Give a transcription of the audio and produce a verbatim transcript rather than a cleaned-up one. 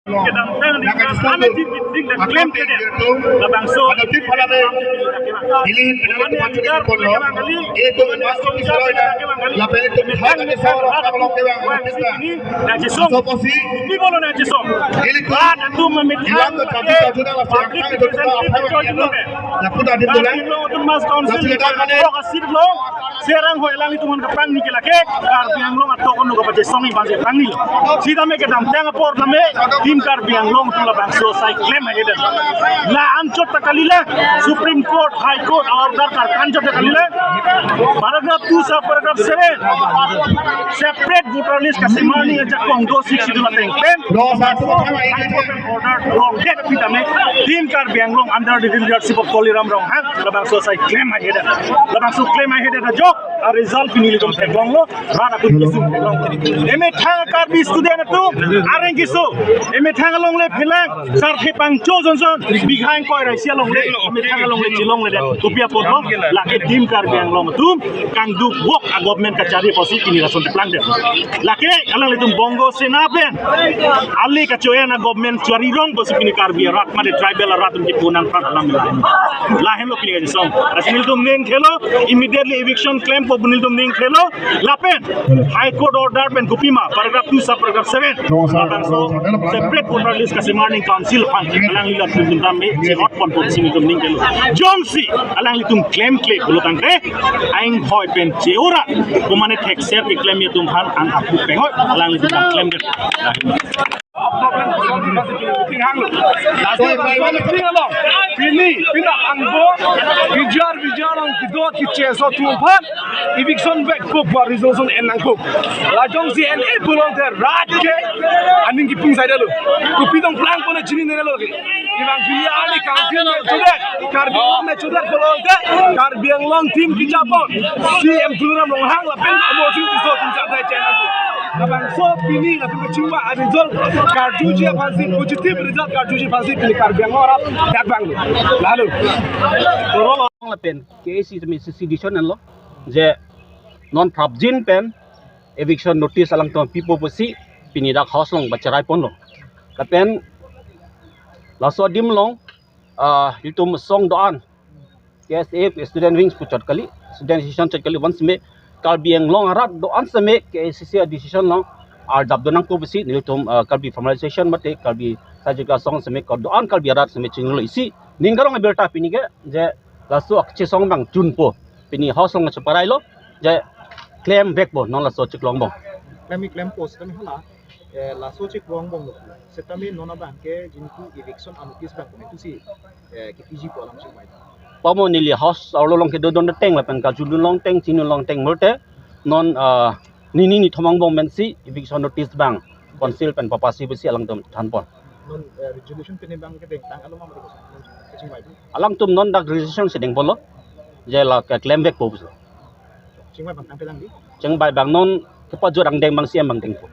Kedamtang di, ane di, di, di, di, klem ke de. Labangso. Ada tip pada de. Ili hin benar ke mati ke pon lo. Itu masuk di sana. Lapel itu ada di sana. Kalau ke bang, wang kita. Ini, nangchisong. Sopo si? Ini bolo nangchisong. Ili tu. Rat atum memit. Ilam tu tadi tadi dah lah. Public representative itu juga. Lapu tadi tu lah. Karbi Anglong Autonomous Council. Lapu tadi tu lah. Prok asir lo. Sirang hoi alanglitum aphan kapangni ke lake, Karbi Anglong atok ono kapachesong-i bang si pangni lo. Sitame kedamtang apor tame, Team Karbi Anglong atum labangso asai klem haihedet. La anchot ta kalilang, Supreme Court, High Court order karkan chot ta kalilang. Paragraph two sub paragraph seven, separate voter list kasemarning ajakong do Sixth Schedule ateng pen. Order wrong det pi tame, Team Karbi Anglong under the leadership of Tuliram Ronghang, labangso asai klem haihedet. Labangso klem haihedet ajok, a result pini ilitum theklonglo, rat akun kesung theklonglo. Emethang Karbi student atum, areng keso. Emethang alongle phelang, sarthe pangcho jonson, bihang koi raisi alongle, emethang alongle chelongle det. Kopi apot lo, lake Team Karbi Anglong atum, kangduk wok a government kachari pusi pini lason keplang det. Lake, alanglitum Bongo Sena pen, ali kachoyan a government chari rong pusi pini Karbi arat mate tribal arat atum kipu nangphan alam lain. Lahenlo pini kachisong. Lasi nelitum ning thelo, immediately eviction klempo pu nelitum ning thelo. Lapen High Court order pen kopima, paragraph two sub paragraph seven. Labangso separate voter list kasemarning council aphan alanglitum tame chehot ponpo pusi nelitum ning thelo. Jongsi alanglitum klemkle pulo tangte, ainghoi pen che-ora, komane thekser keklem atum aphan ang apu penghoi, alanglitum klemdet. Pini, pini angbo, bijar, bijar ang kedo kecheso atum aphan, eviction vekpo pu resolution en nangpo. La jongsi en-e pulote rat ke aning kipung saidetlo. Kopi dong plangpo ne chininelo ke. Ivan Gili ali kangpin me chudet, Karbi Anglong me chudet pulote, Karbi Anglong Team kejapon, C M Tuliram Ronghang lapen Amar Sing Tisso atum chadai chai nangpo. Labangso pini latum kachingvai a result karjuji aphansi, positive result karjuji aphansi pini Karbi Anglong arat dak vanglo. Lalu. Lapen K A A C tame isi decision enlo, je non prapjin pen eviction notice alangtum pipo pusi pini dak house along bacherai ponlo. Lapen laso adim along, ah, itum asong do-an, K S A student wings pu chot kali, student association chot kali, once me Karbi Anglong arat do-an seme K A A C a decision along arjap do nangpo pusi nelitum, ah, Karbi formalization mate Karbi Sajika Song seme ko do-an Karbi arat seme chinglo isi. Ning karong abirta pini ke, je laso akchesong abang junpo. Pini house along cheparailo, je klemvekpo, non laso chiklongbom. Klemji klempo, sitame hala, eh, laso chiklongbomlo. Sitame non abang ke jinku eviction a notice abang komantusi, eh, kepiji pu alam chingvai. Pamo neli house arlo along kedodun ateng lapen kachudun along ateng, chinidun along ateng pulote, non, ah, nini nithom angbong pensi eviction notice abang council pen papasi pusi alangtum thanpon. Non, eh, resolution pini abang kedengtang alo ma mari kachingvai. Alangtum non dak resolution si dengponlo, je la keklemvekpo pusi. Chingvai abang tangte lang di? Chingvai abang non kepajut angdeng abang C M abang dengpo.